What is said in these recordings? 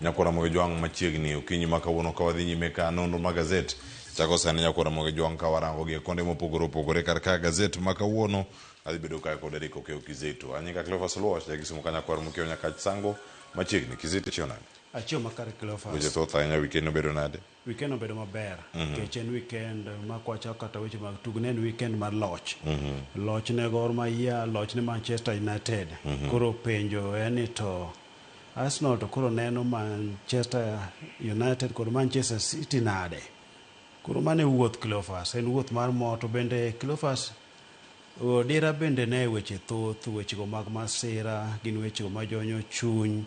Nyakwar Ramogi Jwang' machiegni okinyi ma kawuono ka wadhi nyime ka nonro mag gazet chako sani. Nyakwar Ramogi Jwang', ka warango gi e konde mopogore opogore kar ka gazet ma kawuono adhi bedo kae kod Eric Okeo Kizito. Anyinga Cleophas Oluoch, jakisumu ka nyakwar Mokeo Nyakach Sango machiegni. Kizito, chiew nade? Achiew makare, Cleophas. Weche thoth ahinya, weekend obedo nade? Weekend obedo maber nikech en weekend ma kwachako kata weche mag tugo, ne en weekend mar loch. Loch ne Gor Mahia, loch ne Manchester United. Koro penjo en ni to Arsenal to koro neno Manchester United kod Manchester City nade? Koro mano e wuoth, Cleophas, en wuoth mar mor. To bende, Cleophas, Odira bende ne weche thoth, wechego mag masira, gin wechego majonyo chuny,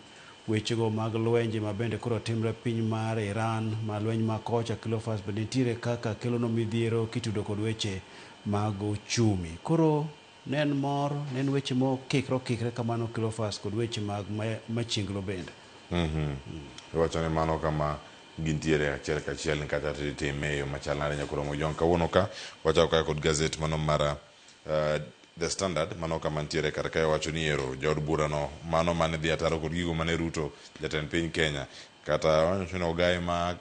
wechego mag lwenje ma bende koro timre piny mar Iran, ma lweny ma kocha, Cleophas, bende nitiere kaka kelono midhiero kitudo kod weche mag uchumi. Koro ne en mor, ne en weche mokikre okikre kamano, Cleophas, kod weche mag machinglo bende. Iwacho ni mano kama gintiere achiel kachiel ni kata itime e yo machal nade. Nyakwar Ramogi Jwang', kawuono ka wachako kae kod gazet mano mar The Standard, mano kama ntiere kar kae wacho ni ero jaod burano mano mane dhi ataro kod gigo mane Ruto jatend piny Kenya kata wacho ni ogaye ma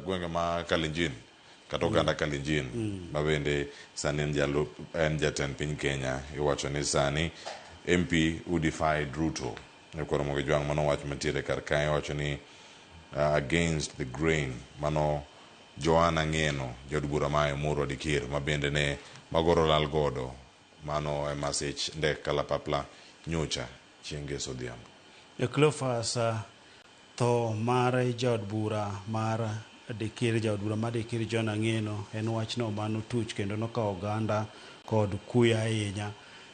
gwenge ma Kalenjin kata oganda Kalenjin ma bende sani en jalup en jatend piny Kenya. Iwacho ni sani MP who defied Ruto. Nyakwar Ramogi Jwang', mano wach mantiere kar kae wacho ni against the grain, mano Joanna Ng'eno, jaod bura ma Emurua Dikir, ma bende ne magoro lal godo mano e masich ndek kalapapla nyocha chieng' ngeso odhiambo. Cleophas, tho mar jaod bura mar Dikir, jaod bura mar Dikir John Ang'eno, en wachno manotuch kendo nokawo oganda kod kuyo ahinya.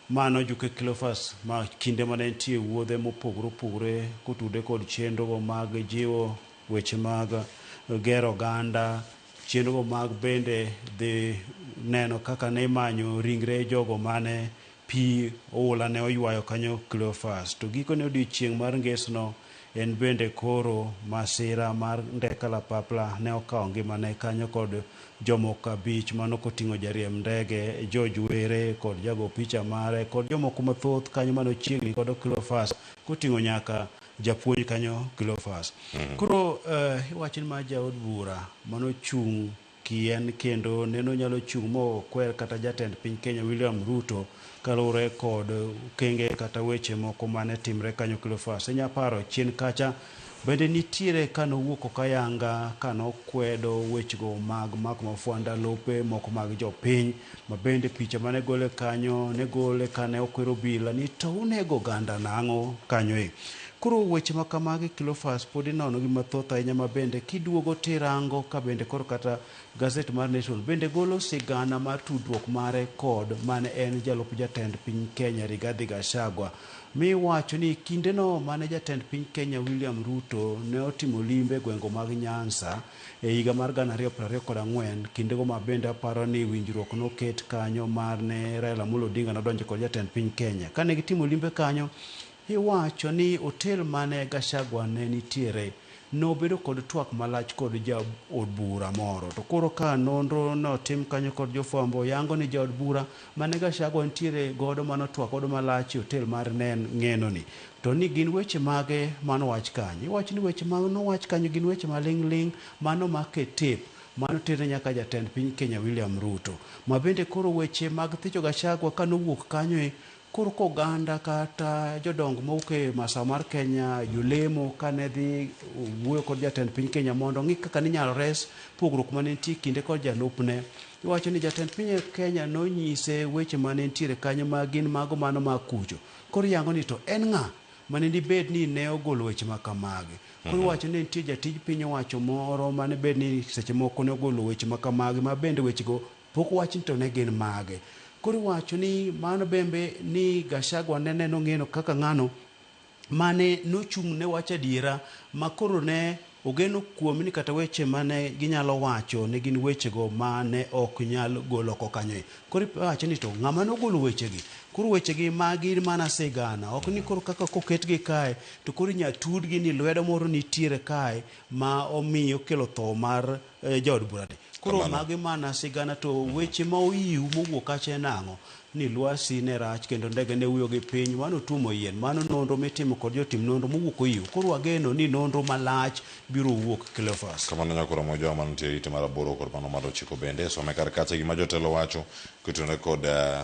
Mano Juke, Cleophas, ma kinde mane nitie wuodhe mopogore opogore kotude kod chenro mag jiwo weche mag gero oganda, chenro mag bende dhi neno kaka ne imanyo ringre jogo mane pi oula ne oywayo kanyo, Cleophas. To gikone odiochieng' mar ngesno en bende koro masira mar ndek kalapapla ne okawo ngimane kanyo kod jomoko 5, mano koting'o jariemb ndege George Were kod jago picha mare kod jomoko mathoth kanyo mane ochiegni kod Cleophas, koting'o nyaka japuonj kanyo, Cleophas. Koro iwacho ni ma jaod bura manochung' kien kendo neno nyalo chung' mokwer kata jatend piny Kenya William Ruto kaluwore kod okenge kata weche moko mane timre kanyo, Cleophas. Inya paro chien kacha bende nitiere kanowuok ok ayanga kanokwedo wechego mag mako mafwanda lope moko mag jopiny, ma bende picha mane gole kanyo ne gole kane okwero obila ni to unego oganda nang'o kanyo e. Koro weche ma kamagi, Cleophas, pod inono gi mathoth ahinya, ma bende kiduogo tirango ka bende koro kata gazet mar Nation bende golo sigana mar tudruok mare kod mane en jalup jatend piny Kenya Rigathi Gachagua, miwacho ni kindeno mane jatend piny Kenya William Ruto ne otimo limbe e gwengo mag Nyanza e higa mar 2024, kindego ma bende aparo ni winjruok noket kanyo mar ne Raila Amolo Odinga nodonjo kod jatend piny Kenya. Kane gitimo limbe kanyo, iwacho ni otel mane Gachagua ne nitiere nobedo kod twak malach kod jaod bura moro. To koro ka nonro notim kanyo kod jofwambo yango ni jaod bura mane Gachagua nitiere godo manotwak godo malach e otel mar Ng'eno ni, to ni gin weche mage manowach kanyo. Iwacho ni weche manowach kanyo gin weche maling' ling' manomak e tape mano terne nyaka jatend piny Kenya William Ruto. Ma bende koro weche mag thicho Gachagua kanowuok kanyo e koro koganda kata jodongo mowuok e masawa mar Kenya, jolemo, kane dhi wuoyo kod jatend piny Kenya mondo ong'i kaka ninyalo res pogruok mane nitie kinde kod jalupne. Iwacho ni jatend piny Kenya nonyise weche mane nitiere kanyo ma gin mago mano mag kucho. Koro iyango ni to en ng'a mane dibed ni ne ogolo weche ma kamagi? Koro iwacho ni nitie jatij piny owacho moro mane bed ni seche moko ne ogolo weche ma kamagi, ma bende wechego pok wach ni to ne gin mage. Koro iwacho ni mano bende ni Gachagua ne neno ng'eno kaka ng'ano mane nochung' ne wach adiera, ma koro ne ogeno kuom ni kata weche mane ginyalo wacho ne gin wechego ma ne ok nyal gol oko kanyo. Koro iwacho ni to ng'ama nogolo wechegi? Koro wechegi magi mana sigana, ok ni koro kaka koketgi kae to koro inya tudgi ni lwedo moro nitiere kae ma omiyo kelo tho mar jaod bura ni. Koro Kamano. magi mana sigana to weche ma oyiw mowuok kacha en ang'o? Ni lwasi ne rach kendo ndege ne wuyo gi piny, mano tuomo yien, mano nonro mitimo kod jotim nonro mowuok oyiw. Koro wageno ni nonro malach biro wuok Cleophas. Kamano nyakoro mojowa mantie ite mar 8 kod mano mar 9 bende some kar kacha gima jotelo wacho kotenore kod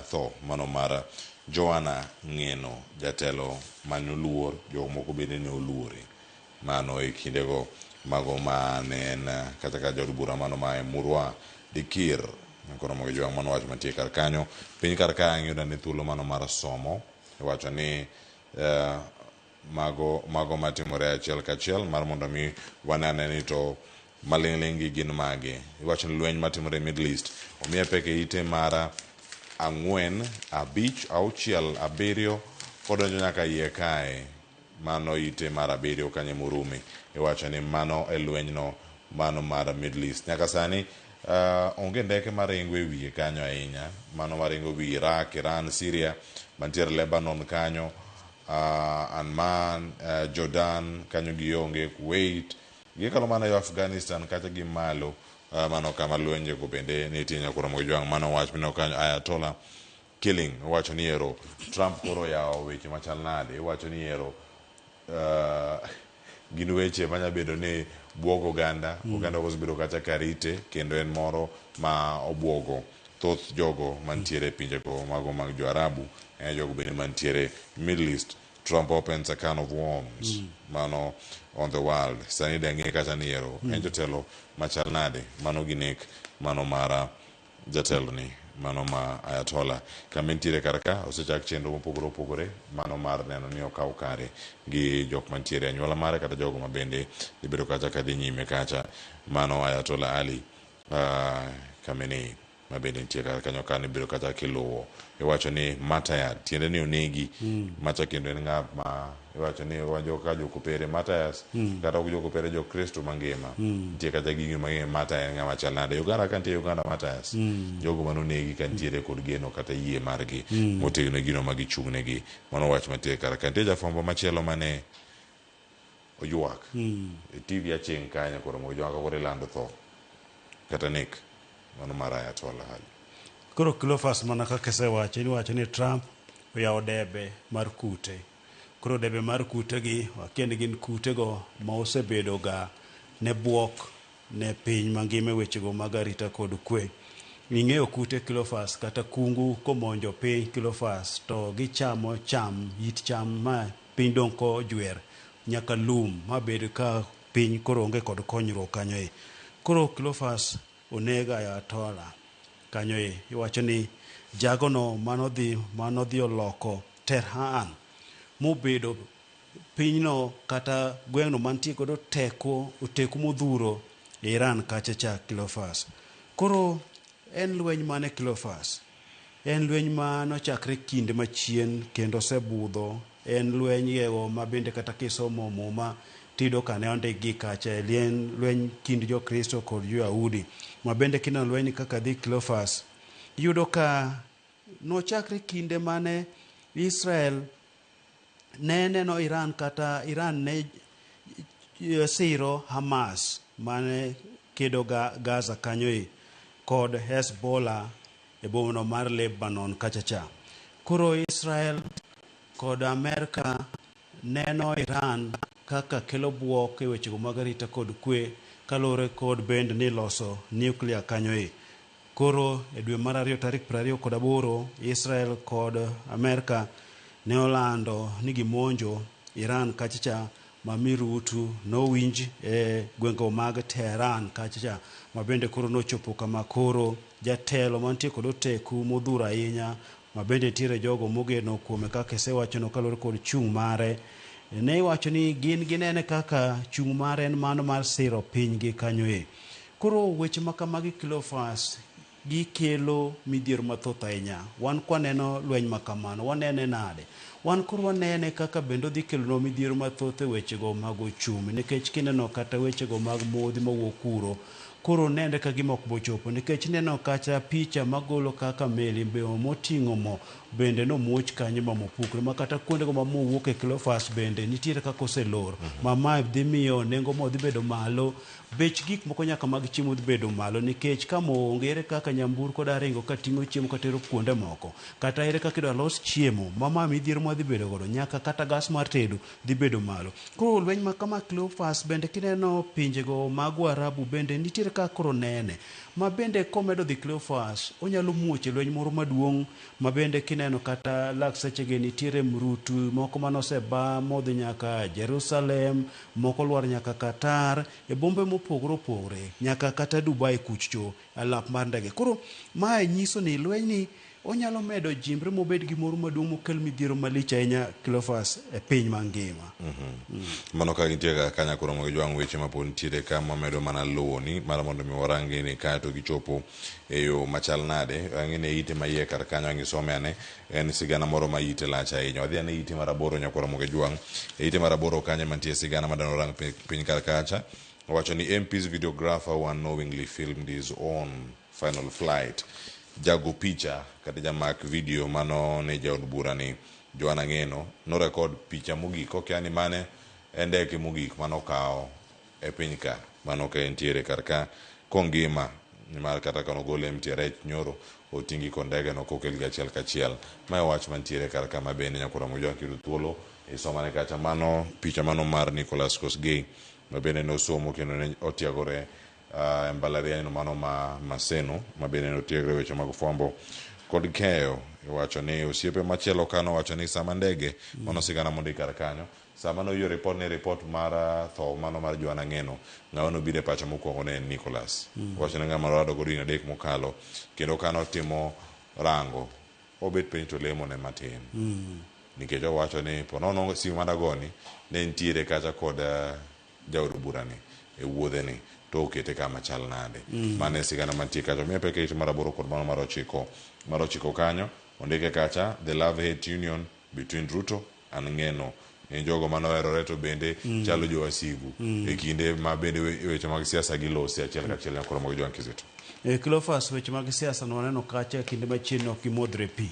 tho mano mar Joanna Ng'eno, jatelo mane oluor, jomoko bende ne oluore mano e kindego mago ma ne en kata ka jaod bura mano ma Emurua Dikir. Koro mogo jwang' mano wach mantie kar kanyo. Piny kar ka ang' yudo ni thuolo mano mar somo iwacho ni mago matimore achiel kachiel mar mondo mi wane ni to maling'ling' gi gin mage. Iwacho ni lweny matimore e Middle East omiye pek e ite mar 4, 5, 6, 7 kodonjo nyaka iye kae. Mano ite mar 7 kanyo Murumi. Iwacho ni mano e lwenyno mano mar Middle East. Nyaka sani onge ndeke maringo e wiye kanyo ahinya. Mano maringo wi Iraq, Iran, Syria, mantiere Lebanon kanyo, Amman, Jordan kanyo gionge, Kuwait, gikalo mana yo Afghanistan kacha gi malo, mano kama lwenjego bende nitie nyakoro Mojwang'. Mano wach mineno kanyo Ayatollah killing. Iwacho ni ero Trump koro oyawo weche machal nade. Iwacho ni ero gin weche manya bedo ni buogo oganda. Oganda osebedo kacha karite kendo en moro ma obuogo thoth jogo mantiere e pinjego mago mag jo Arabu, en jogo bende mantiere Middle East. Trump opens a can of worms mano on the world. Sani dang'e kata ni ero en jotelo machal nade mano gi nek mano mara jatelo ni mano ma Ayatollah. Kama entiere kar ka osechak chenro mopogore opogore mano mar neno ni okaw kare gi jok mantiere e anyuola mare kata jogo ma bende dhi bedo kacha kadhi nyime kacha mano Ayatollah Ali Khamenei ma bende nitie kar kanyo ka nibedo kacha kiluwo. Iwacho ni martyred, tiende ni onegi. Macha kendo en ng'at ma iwacho ni ka jokopere martyrs kata ok jokopere jokristo mangima. Nitie kata gigi mang'eny martyr en ng'ama chal nade. Uganda ka nitie Uganda martyrs, jogo manonegi ka nitiere kod geno kata yie margi motegno e gino ma gichung' negi. Mano wach mantie kar ka. Nitie jafwambo machielo mane oywak e TV Aching' kanyo koro moywak koro ilando tho kata nek mano mar Ayatollah Ali. Koro Cleophas mana kaka isewacho, iwacho ni Trump oyawo debe mar kute. Koro debe mar kute gi wakia ni gin kutego ma osebedo ga ne buok ne piny mangima e wechego mag arita kod kwe. Ing'eyo kute Cleophas kata kungu komonjo piny Cleophas to gichamo cham, it cham ma piny dong' kojwer nyaka lum mabed ka piny koro onge kod konyruok kanyo e. Koro Cleophas oneg Ayatollah kanyo e. Iwacho ni jagono manodhi oloko Tehran mobedo pinyno kata gweng'no mantie godo teko oteku modhuro e Iran kacha cha Cleophas. Koro en lweny mane Cleophas? En lweny ma nochakre kinde machien kendo osebudho. En lweny ego ma bende kata kisomo muma tiyudo ka ne ondikgi kacha. En lweny kind Jokristo kod Jo-Yahudi. Ma bende kineno lweny kaka dhi Cleophas, iyudo ka nochakre kinde mane Israel ne neno Iran kata Iran ne siro Hamas mane kedo Gaza kanyo e kod Hezbollah e bomano mar Lebanon kacha cha. Koro Israel kod Amerka neno Iran kaka kelo buok e wechego mag arita kod kwe kaluwore kod bende ni loso nuclear kanyo e. Koro e dwe mar 2 tarik 28 Israel kod Amerka ne olando ni gimonjo Iran kacha cha ma mirutu nowinj e gwenge mag Tehran kacha cha ma bende koro nochopo kama koro jatelo mantie kod oteku modhuro ahinya ma bende nitiere jogo mogeno kuome kaka isewachono kaluwore kod chung' mare. Ne iwacho ni gin ginene kaka chung' mare en mano mar siro pinygi kanyo e. Koro weche ma kamagi Cleophas gikelo midhiero mathoth ahinya. Wan kwaneno lweny ma kamano, wanene nade? Wan koro wanene kaka bende odhi kelonwa midhiero mathoth e wechego mag ochumi, nikech kineno kata wechego mag modhi mawuok kuro, koro nenre ka gima ok bochopo, nikech ineno kata picha magolo kaka meli be moting'o mo bende nomuoch kanyo ma mopukre ma kata kuondego ma mo wuok e Cleophas bende nitiere kaka oselor ma mae dhi miyo nengo mo dhi bedo malo. Bech gik moko nyaka mag chiemo dhi bedo malo nikech ka mo onge ere kaka nyamburko da ringo kating'o chiemo katero kuonde moko, kata ere kaka idwa los chiemo ma ma midhiero mwadhi bedo godo nyaka kata gas mar tedo dhi bedo malo. Koro lweny ma kama Cleophas bende kineno pinjego mag Waarabu bende nitiere kaka koro nene ma bende komedo dhi Cleophas onyalo muoch e lweny moro maduong' ma bende kineno kata lak sechegi nitiere mrutu moko manoseba modhi nyaka Jerusalem, moko lwar nyaka Qatar, e bombe mopogore opogore nyaka kata Dubai kuchcho alap mar ndege. Koro mae nyiso ni lweny ni onyalo medo jimbre mobed gimoro maduong' mokel midhiero malich ahinya Cleophas e piny mangima. Mano ka gintie kaka kanya koro mondo gijwang' weche ma pod nitiere ka mamedo mana luwoni mar mondo mi warangi ni kae to gichopo e yo machal nade. Ang'e ni ite ma iye kar kanyo ang' isome ane en sigana moro ma ite lach ahinya. Wadhi ane ite mar aboro nyakwar Ramogi Jwang'. E ite mar aboro kanyo ema nitie sigana ma dano rang piny kar kacha. Owacho ni MP's videographer who unknowingly filmed his own final flight. Jago picha kata jamak video mano ne jaod bura ni Joana Ng'eno norekod picha mogik kokia ni mane en ndeke mogik manokawo e piny ka mano ka entiere kar ka kongima nimar kata ka nogole MT rech nyoro otingi kod ndege no kokelgi achiel kachiel. Mae wach mantiere kar ka ma bende nyakwar Ramogi Jwang' kiyudo thuolo isomane kacha mano picha mano mar Nicholas Kosgei ma bende nosomo kendo ne otiegore e mbalariany no mano ma Maseno ma bende notiegore weche mag fwambo kod keyo. Iwacho ni osiepe machielo ka nowacho ni sama ndege mano sigana mondik kar kanyo sama noyudo report ni report mar tho mano mar Joana Ng'eno ng'ama nobiro e pacha mokwongo ne en Nicholas. Owacho ni ng'ama norado godo higni adek mokalo kendo kanotimo rango obet piny to lemo ne matin nikech owacho ni po nono simu madagoni ne nitiere kacha kod jaod burani e wuodheni to okete kama chal nade. Mano e sigana mantie kacha. Omiyo pek e mar aboro kod mano mar ochiko. Mar ochiko kanyo ondike kacha the love hate union between Ruto and Ng'eno. En jogo manoherore to bende chalo jowasigu e kinde ma bende weche mag siasa gilosi achiel kachiel nyakoro mag Joan Kizito. E Cleophas weche mag siasa no waneno kacha kinde machiegni ok gimodhre pi.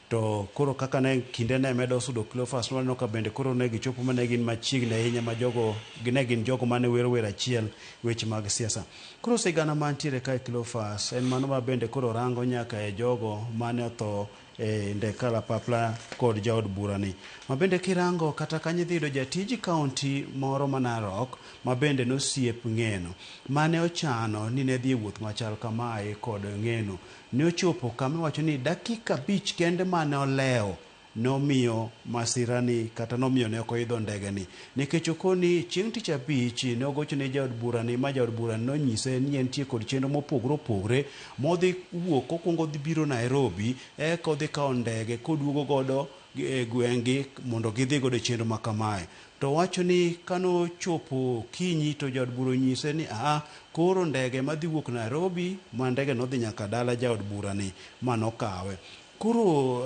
To koro kaka ne kinde ne medo sudo Cleophas waneno ka bende koro ne gichopo mane gin machiegni ahinya ma jogo ne gin jogo mane wero wer achiel weche mag siasa. Koro sigana mantiere kae Cleophas en mano ma bende koro rango nyaka e jogo mane otho e ndek kalapapla kod jaod burani. Ma bende kirango kata kanyo idhi yudo jatij kaunti moro ma Narok ma bende nosiep Ng'eno mane ochano ni ne dhi e wuoth machal kamae kod Ng'eno. Ne ochopo kama iwacho ni dakika 5 kende mane olewo nomiyo masirani kata nomiyo ne ok oidho ndege ni. Nikech okoni chieng' tich abich ne ogocho ne jaod burani ma jaod burani nonyise ni entie kod chenro mopogore opogore modhi wuok kokwongo odhi biro Nairobi eka odhi kawo ndege koduogo godo e gweng'gi mondo gidhi godo e chenro ma kamae. To wacho ni kanochopo kinyi to jaod bura onyise ni aa koro ndege madhi wuok Nairobi ma ndege nodhi nyaka dala jaod burani ma nokawe. Koro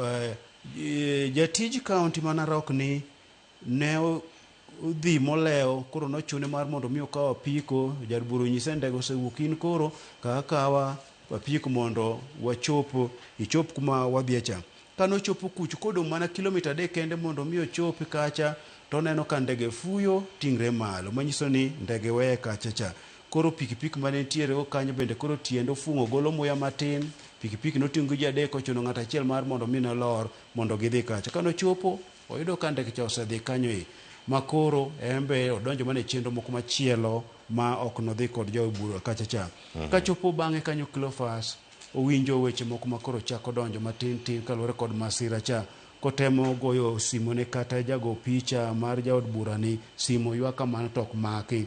jatij kaunti ma Narok ni ne odhi molewo koro nochune mar mondo mi okaw apiko. Jaod bura onyise ndege osewuok in koro kaw akawa apiko mondo wachop ichop kuma wadhiye cha. Kanochopo kucho kodong' mana kilomita 3 kende mondo mi ochopi kacha to oneno ka ndege fuyo ting're malo manyiso ni ndege weye kacha cha. Koro pikipiki mane nitiere go kanyo bende koro tiende ofung'o golo muya matin. Pikipiki noting'o gi ji 3 ochuno ng'ato achiel mar mondo mi nolor mondo gidhi kacha. Kanochopo oyudo ka ndege cha osedhi kanyo e ma koro en be odonjo mana e chenro moko machielo ma ok nodhi kod jaod bura kacha cha. Kachopo bang'e kanyo Cleophas owinjo weche moko ma koro chako donjo matin tin kaluwore kod masira cha. Kotemo goyo simu ne kata jago picha mar jaod burani, simu ywak kamano to ok maki.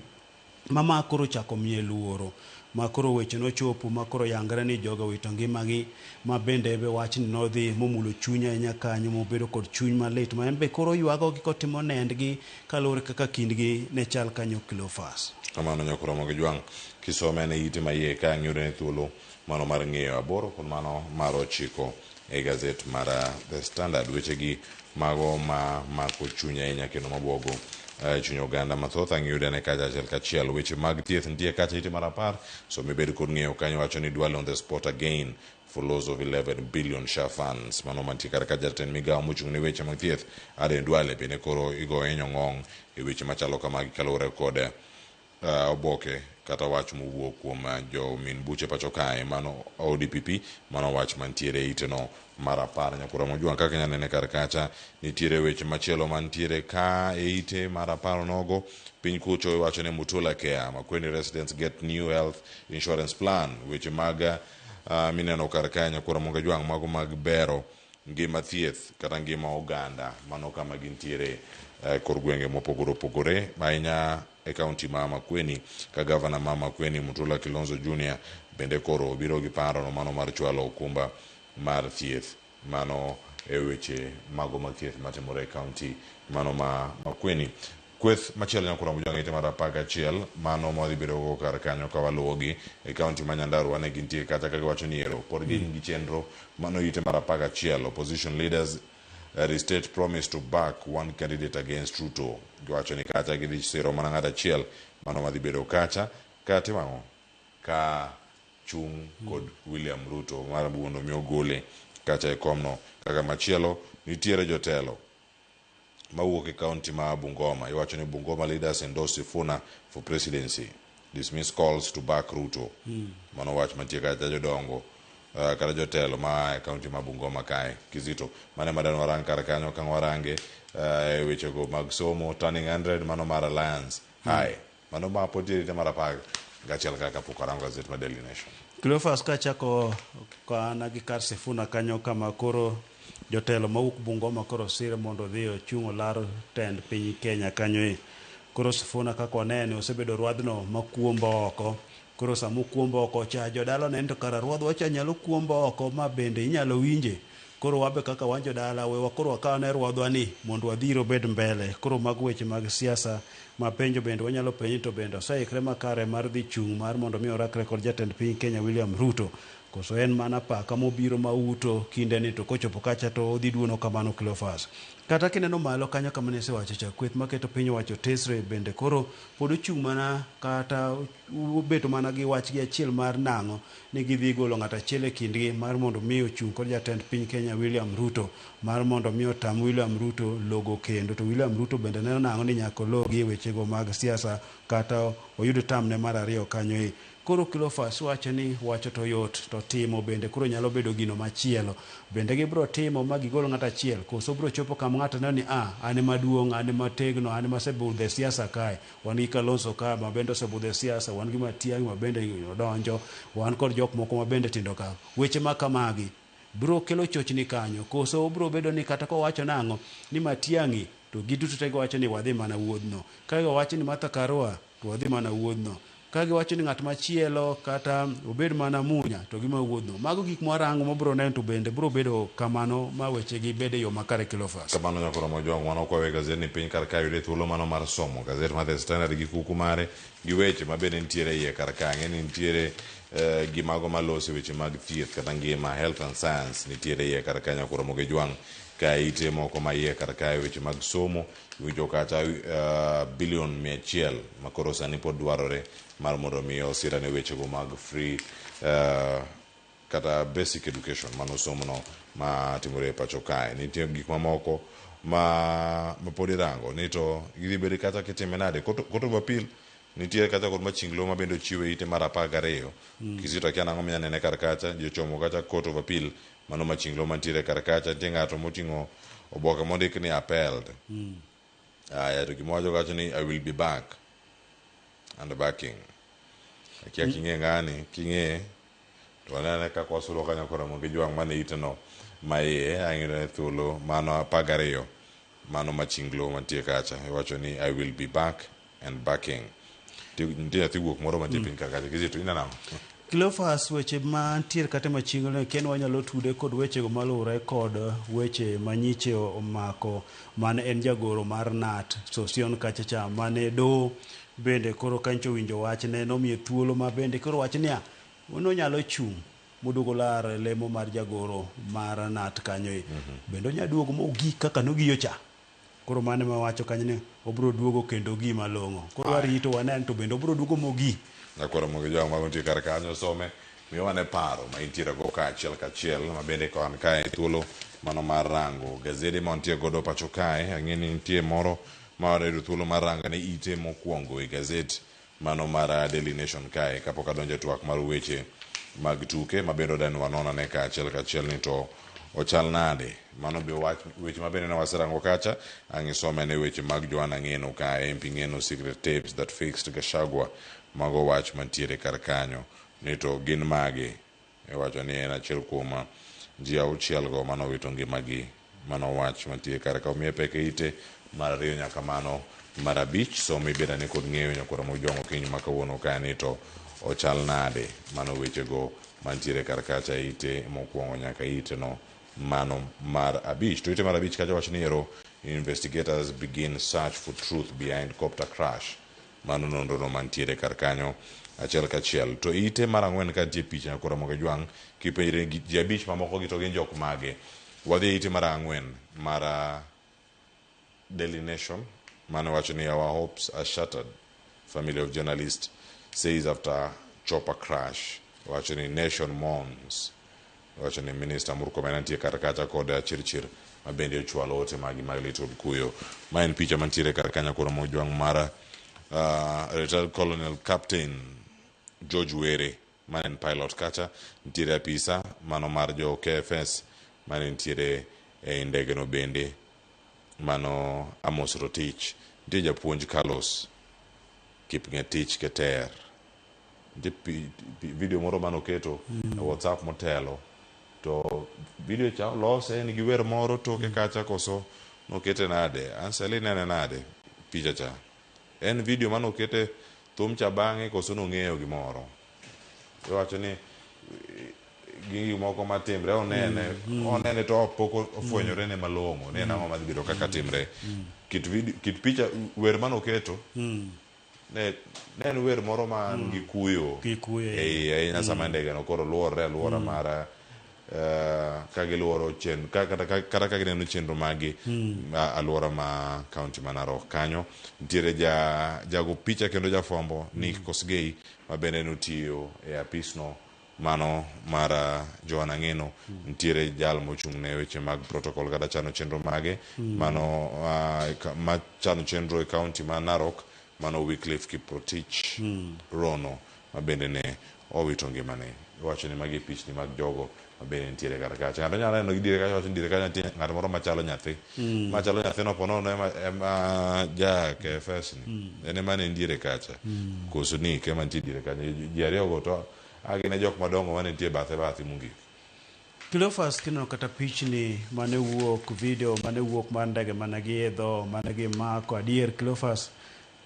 Mama koro chako miye luoro ma koro weche nochopo ma koro yangre ni jogo owito ngimagi ma bende be wachni nodhi momulo chuny ahinya kanyo mobedo kod chuny malit ma en be koro ywagogi kotimo nendgi kaluwore kaka kindgi ne chal kanyo Cleophas. Kamano nyakwar Ramogi Jwang' kisome ne ite ma iye ka ang' ne thuolo mano mar ng'eyo 8 kod mano mar 9 e gazet mar The Standard. Wechegi mago ma mako chuny ahinya kendo mabuogo e chuny oganda mathoth. Ang' iyude ane kacha achiel kachiel. Weche mag thieth nitie kacha ite mar 10. So mibed kod ng'eyo kanyo wacho ni Duale on the spot again for loss of 11 billion SHA funds. Mano mantie kar ka jatend migawo mochung' ne weche mag thieth Aden Duale bende koro igoye nyong'ong' e weche machalo kamagi kaluwore kod oboke kata wach mowuok kuom jo min buche pacho kae mano ODPP. Mano wach mantiere e iteno mar 10. Nyakura Mojwang' kaka inyalo nene kar kacha nitiere weche machielo mantiere ka e ite mar 10 onogo. Piny kucho iwacho ni Mutula Care Makueni residents get new health insurance plan. Weche mag mineno kar kae Nyakura Mojwang' mago mag bero ngima thieth kata ngima oganda mano kama gintiere kor gwenge mopogore opogore ahinya e kaunti ma Makueni ka gavana ma Makueni Mutula Kilonzo Junior bende koro obiro gi paro no mano mar chwalo okumba mar thieth. Mano e weche mago mag thieth matimore e kaunti mano ma Makueni. Kweth machielo Nyakura Mojwang' ite mar 11 mano ma wadhi bedo go kar kanyo ka waluwogi e kaunti ma Nyandarua ne gintie kata ka giwacho ni ero pod gin gi chenro. Mano ite mar 11. Opposition leaders restate promise to back one candidate against Ruto. Giwacho ni kacha gidhi siro mana ng'ato achiel mano madhi bedo kacha ka timo ang'o ka chung' kod William Ruto mar mondo mi ogole kacha e komno. Kaka machielo nitiere jotelo mawuok e kaunti ma Bungoma. Iwacho ni Bungoma leaders endorse Sifuna for presidency, dismiss calls to back Ruto. Mano wach mantie kacha jodongo kata jotelo ma e kaunti ma Bungoma kae. Kizito mane madano warang kar kanyo ka warange e wechego mag somo turning 100 mano mar Alliance High. Mano ma pod nitiere mar 11 kaka pok warango gazet mar Daily Nation. Cleophas, kachako kana gi kar Sifuna kanyo kama koro jotelo mawuok Bungoma koro sire mondo odhi ochung' olar tend piny Kenya kanyo e. Koro Sifuna kaka wanene osebedo rwadhno makuombo oko. Koro sama okuombo oko cha jodala neno to kara rwadhwa cha nyalo kuombo oko ma bende inyalo winje. Koro wabe kaka wan jodala wewa koro wakaw ne rwadhwa ni mondo wadhir obed mbele. Koro mago weche mag siasa ma penjo bende wanyalo penjo to bende oseikre makare mar dhi chung' mar mondo mi orakre kod jatend piny Kenya William Ruto. Koso en mana paka mobiro mauto kinde ni to kochopo kacha to odhi duono kamano Cleophas. Kata kineno malo kanyo kama ne isewacho cha kweth maketo piny owacho tesre bende koro pod ochung' mana kata obeto mana gi wach gi achiel mar nang'o ni gidhi golo ng'ato achiel e kindgi mar mondo mi ochung' kod jatend piny Kenya William Ruto mar mondo mi otam William Ruto logo kendo. To William Ruto bende neno nang'o ni nyaka ologi e wechego mag siasa kata oyud tamne mar ariyo kanyo e. Koro Cleophas wacho ni wacho to yot to timo bende koro nyalo bedo gino machielo. Bende gibiro timo ma gigol ng'ato achiel koso biro chopo kama ng'ato neno ni an ema duong', an ema tegno, an ema asebudho e siasa kae. Wan gi Kalonzo ka ma bende osebudho e siasa, wan gi Matiang'i ma bende odonjo, wan kod jok moko ma bende tindo ka. Weche ma kamagi biro kelo chochni kanyo koso obiro bedo ni kata kowacho nang'o ni Matiang'i to giduto te giwacho ni wadhi mana wuodhno. Ka giwacho ni Martha Karua to wadhi mana wuodhno. Ka giwacho ni ng'at machielo kata obed mana Munya to gima wuodhno. Mago gik mwarango mabiro neno to bende biro bedo kamano ma wechegi bede yo makare Cleophas. Kamano Nyakura Mojwang' mano kwa we gazet ni piny kar kae yude thuolo mano mar somo gazet mar The Standard gi kuku mare gi weche ma bende nitiere iye kar ka. Ang'e ni nitiere gimago maloso weche mag thieth kata ngima health and science nitiere iye kar ka Nyakura Mojwang' ka ite moko ma iye kar kae weche mag somo iwinjo kata bilion 100 ma koro sani pod dwarore mar mondo mi osirane wechego mag free kata basic education mano somo no ma timore e pacho kae. Nitie gik mamoko ma pod irango ni to gidhi bedo kata kitime nade. Court of Appeal nitiere kata kod machinglo ma bende ochiwo e ite mar 12. Kizito akia nang'o minya nene kar kacha ji ochomo kacha Court of Appeal mano machinglo mantiere kar kacha. Nitie ng'ato moting'o oboke mondik ni upheld. Aya to gima wacho kacha ni I will be back and backing. Akia king'e ng'ani king'e to wanene kaka wasudo kanyo koro mondo gijwang' mane iteno ma iye ang'ine thuolo mano 12 mano machinglo mantie kacha iwacho ni I will be back and backing. Nitie nyathi guok moro mantie piny kar kacha Kizito ineno ang'o? Cleophas, weche mantiere kata machinglo kien wanyalo tude kod wechego maluwore kod weche manyiche omako mane en jagoro mar NAT Sosion kacha cha mane doho bende koro kancho owinjo wachne nomiye thuolo ma bende koro wach niya nonyalo chung' moduogo lar lemo mar jagoro mar NAT kanyo e. Bende onya duogo mogik kaka nogiyo cha. Koro mano ema wacho kanyo ni obiro duogo kendo gi malong'o. Koro warito wanen to bende obiro duogo mogi. Nyakwar Ramogi Ojwang' mago nitie kar kanyo some miyo wane paro ma intiere go kaachiel kachiel ma bende ka wan kae thuolo mano mar rango gazede ma wantie godo pacho kae ang'e ni nitie moro ma wayudo thuolo mar rango ne ite mokwongo e gazet mano mar Daily Nation kae kapok adonjo e twak mar weche mag tuke ma bende wadani wanon ane kaachiel kachiel ni to ochal nade. Mano be wach weche ma bende ne waserango kacha ang' isome ane weche mag Joana Ng'eno kae MP Ng'eno secret tapes that fixed Gachagua mago wach mantiere kar kanyo ni to gin mage. Iwacho ni en achiel kuom ji auchielgo mane owito ngimagi. Mano wach mantie kar ka omiye pek e ite mar ariyo nyaka mano mar abich. Som ibed ane kod ng'eyo nyakwar Ramogi Jwang' okinyi ma kawuono ka ni to ochal nade. Mano wechego mantiere kar kacha ite mokwongo nyaka ite no mano mar abich. To ite mar abich kacha wacho ni ero investigators begin search for truth behind copter crash. Mano nonro no mantiere kar kanyo achiel kachiel. To ite mar ang'wen ka nitie picha nyakwar Ramogi Ajwang' kipenjri ni ji abich mamoko gi to gin jok mage. Wadhi e ite mar ang'wen mar Daily Nation mane wacho ni our hopes are shattered family of journalist says after chopper crash. Wacho ni nation mourns. Owacho ni Minista Murkomen nitie kar kacha kod Chirchir ma bende ochwalo ote magi mag lit kod kuyo. Ma en picha mantiere kar kanyo koro Mojwang' mar retired Colonel Captain George Were ma en pilot kacha. Nitiere apisa mano mar jo KFS mane nitiere ei ndege no bende mano Amos Rotich. Nitie japuonj Carlos Kipngetich Keter. Nitie video moro mane oketo e WhatsApp motelo to video cha olose en gi wer moro toke kacha koso nokete nade? Ansel inene nade picha cha? En video mane okete thum cha bang'e koso nong'eyo gimoro? Iwacho ni gi gik moko matimre onene onene to pok ofwenyore ne malong'o ni en ang'o madhi bedo kaka timre. Kit video, kit picha wer mane oketo ne ne en wer moro man gi kuyo Gi kuyo, e iye ahinya sama ndege no koro luorre aluora mar ka giluoro chen ka, kata, ka, kata ka gineno chenro magi alwora ma kaunti ma Narok kanyo nitiere ja jago picha kendo jafwambo Nick Kosgei ma bende notiyo e apisno Mano mar Joana Ng'eno nitiere jal mochung' ne weche mag protocol kata chano chenro mage mano ma chano chenro e kaunti ma Narok mano Wycliffe Kiprotich Rono ma bende ne owito ngimane. Iwacho ni magi e pichni mag jogo ma bende nitiere kar kacha. Ng'ato nyalo neno gi diere kacha wacho ni diere kacha nitie ng'at moro machalo nyathi. Machalo nyathino po nono ema, ema ja KFS ni. En ema ne en diere kacha. Koso ni ema nitie diere kacha. Ji ariyo go to a gin e jok madongo mane nitie bathe bathe mogik. Cleophas kineno kata pichni mane wuok, video mane wuok mar ndege mane giidho, mane gimako, adier Cleophas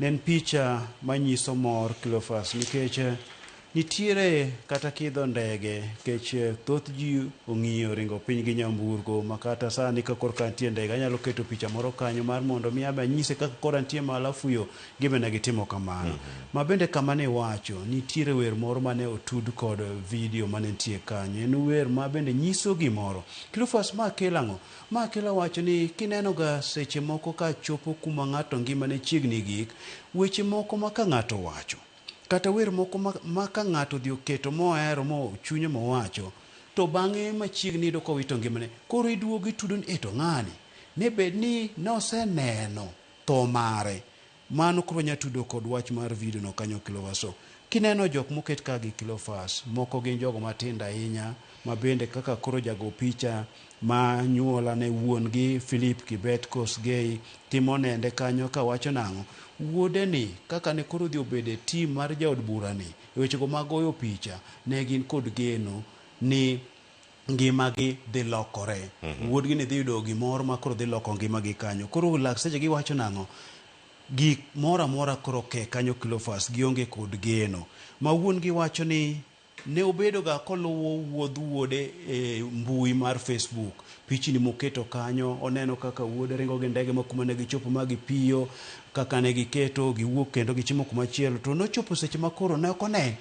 ne en picha manyiso mor Cleophas nikech nitiere kata kidho ndege nikech thoth ji ong'iyo ringo piny gi nyamburko ma kata sani ka korka antie ndege anyalo keto picha moro kanyo mar mondo mi abe anyise kaka koro antie malo afuyo gibe ne gitimo kamano. Ma bende kama ne iwacho nitiere wer moro mane otud kod video mane nitie kanyo. En wer ma bende nyiso gimoro. Cleophas ma kelo ang'o? Ma kelo wacho ni kineno ga seche moko ka chopo kuma ng'ato ngimane chiegni gik, weche moko ma ka ng'ato owacho, kata wer moko ma ka ng'ato odhi oketo mohero mo chunye mowacho, to bang'e machiegni iyudo kowito ngimane. Koro iduogo itudo ni eh to ng'ani ne bed ni noseneno tho mare. Mano koro wanya tudo kod wach mar video no kanyo Cleophas. So, kineno jok moket ka gi Cleophas, moko gin jogo matindo ahinya, ma bende kaka koro jago picha ma nyuola ne wuon gi Philip Kibet Kosgei timo nende kanyo ka wacho nang'o, wuode ni kaka ne koro odhi obedo e team mar jaod bura ni, e wechego mag goyo picha, ne gin kod geno ni ngimagi dhi lokore. Wuodgi ni dhi yudo gimoro ma koro dhi loko ngimagi kanyo. Koro lakteche giwacho nang'o? Gik moro amora koro ke kanyo Cleophas gionge kod geno. Ma wuon gi wacho ni ne obedo ga koluwo wuodh wuode e mbui mar Facebook. Pichni moketo kanyo, oneno kaka wuode ringo gi ndege ma kuma ne gichopo ma gipiyo, kaka ne giketo, giwuok kendo gichimo kuma chielo. To nochopo seche ma koro ne ok one.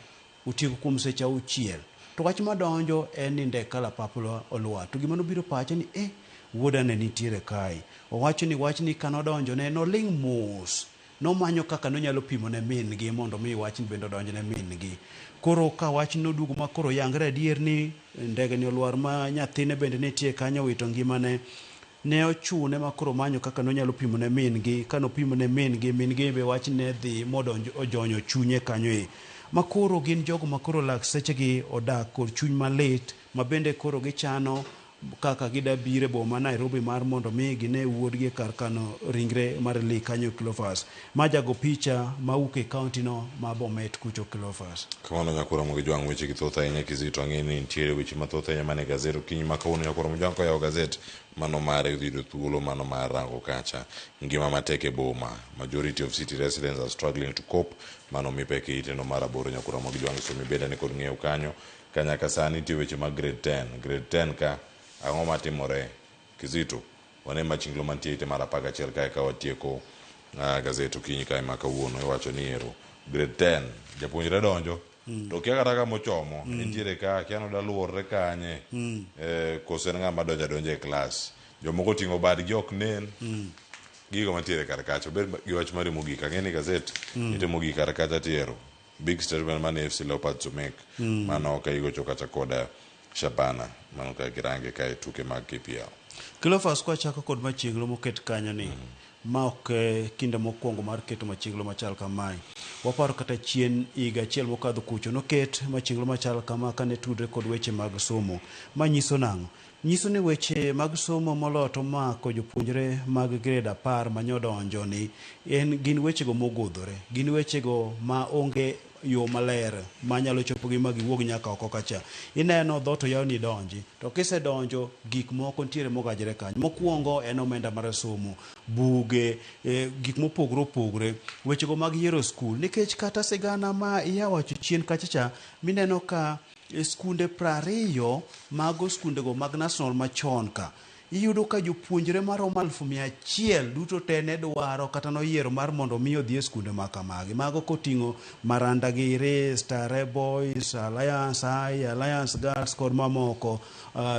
Otieko kuom seche auchiel. To wach madonjo en ni ndek kalapapla olwar. To gima nobiro pacha ni eh, Wuoda ne nitiere kae. Owacho ni wachni kanodonjo ne noling' mos. Nomanyo kaka nonyalo pimo ne min gi mondo mi wachni bende odonj ne min gi. Koro ka wach noduogo ma koro yangre adier ni ndege ni olwar ma nyathine bende nitie kanyo owito ngimane, ne ochune ma koro manyo kaka nonyalo pimo ne min gi. Ka nopimo ne min gi, min gi be wach ne dhi modonjo ojonyo chunye kanyo e. Ma koro gin jogo ma koro laktechegi odak kod chuny malit ma bende koro gichano kaka gidabiro e boma Nairobi mar mondo mi gine wuodgi e kar kano ringre mar Lee kanyo Cleophas. Ma jago picha mawuok e kaunti no ma Bomet kucho Cleophas. Kamano nyakura mogi jwang' weche gi thoth ahinya Kizito ang'e ni nitiere weche mathoth ahinya mane gazet okinyi ma kawuono nyakura mojwang' koyawo gazet mano mare idhi yudo thuolo mano mar rango kacha ngima matek e boma. Majority of city residents are struggling to cope. Mano mi pek e iteno mar 8 nyakura mogi jwang' somi bende ni kod ng'eyo kanyo. Ka nyaka sani nitie weche mag grade 10. Grade 10 ka ang'o matimore Kizito? Wane machinglo mantie ite mar 11 kae ka watieko gazet okinyi kae ma kawuono iwacho ni ero grade 10 japuonjre donjo to kia kata kama ochomo entiere ka kia ni odaluorre kanye koso en ng'ama donjo adonja e klas jomoko oting'o badgi ok nen gigo mantiere kar kacha obed gi wach mari mogik ang'e ni gazet ite mogik kar kacha tiero big statement mane AFC Leopards to make mano ka igocho kacha koda Shabana mano ka girange kae tuke mag KPL. Cleophas kwachako kod machiegno moket kanyo ni ma ok kinde mokwongo mar keto machiegno machal kamae. Waparo kata chien higa achiel mokadho kucho noket machiegno machal kama kane tudre kod weche mag somo. Ma nyiso nang'o? Nyiso ni weche mag somo moloyo to mako jopuonjre mag grade 10 manyodonjo ni en gin wechego mogodhore. Gin wechego ma onge yo maler manyalo chopogi ma giwuog nyaka oko kacha. Ineno dhoot oyaw ni idonji, to kisedonjo gik moko nitiere mogajre kanyo. Mokwongo en omenda mar somo, buge, gik mopogore opogore, wechego mag yiero skul. Nikech kata sigana ma iya wacho chien kacha cha, mineno ka skunde 20 mago skundego mag national machon ka, iyudo ka jopuonjre maromo 100,000 duto te ne dwaro kata noyiero mar mondo mi odhi e skunde ma kamagi. Mago koting'o Maranda giri, Starehe Boys, Alliance High, Alliance Girls kod mamoko,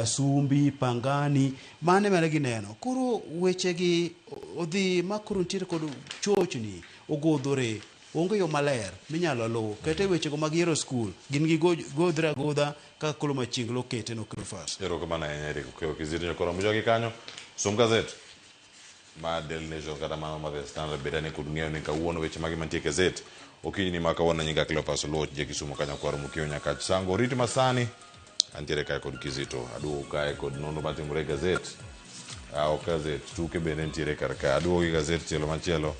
Sumbi, Pangani, mane mane gineno. Koro wechegi odhi ma koro nitiere kod chochni, ogodhore, onge yo maler minyalo luw. Kata e wechego mag yiero skul, gin gi godhre agodha kaka koro machiegni okete no Cleophas. Erokamano ahinya Eric Okeyo Kizito nyakoro mojogi kanyo. Som gazet ma Daily Nation kata mano ma The Standard bende ni kod ng'eyo ni kawuono weche mage mantie e gazet. Okinyi ni ma kawuono nyinga Cleophas Oluoch je Kisumu kanyo kwaro mokiewo nyaka Sango rit masani. Antiere kae kod Kizito, aduogo kae kod nonro matimore e gazet. Ok gazet, tuke bende nitiere kar ka. Aduogo gi gazet tielo machielo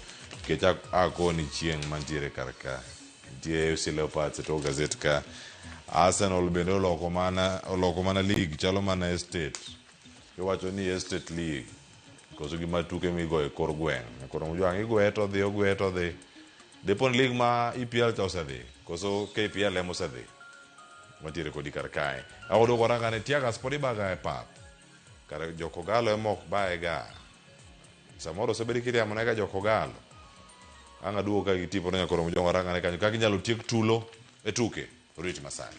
nikech akoni chieng' mantiere kar ka. Nitie AFC Leopards e tok gazet ka. Arsenal bende oloko mana league, chalo mana estate. Iwacho ni estate league. Koso gima tuke migoyo e kor gweng'. Koro mjwang' igwe to dhi, ogwe to dhi. Depo ni league ma EPL cha osedhi, koso KPL ema osedhi. Mantiere kodi kar kae. Aoduogo rangane teargas pod ibaga e pap. Kare jo Kogalo ema ok baye ga. Samoro osebedi kiriamo nega jo Kogalo. Ang' aduogo ka gi tipo no nyakoro mjwang' rangane kanyo kaka inyalo tiek tulo e tuke. Orit masani.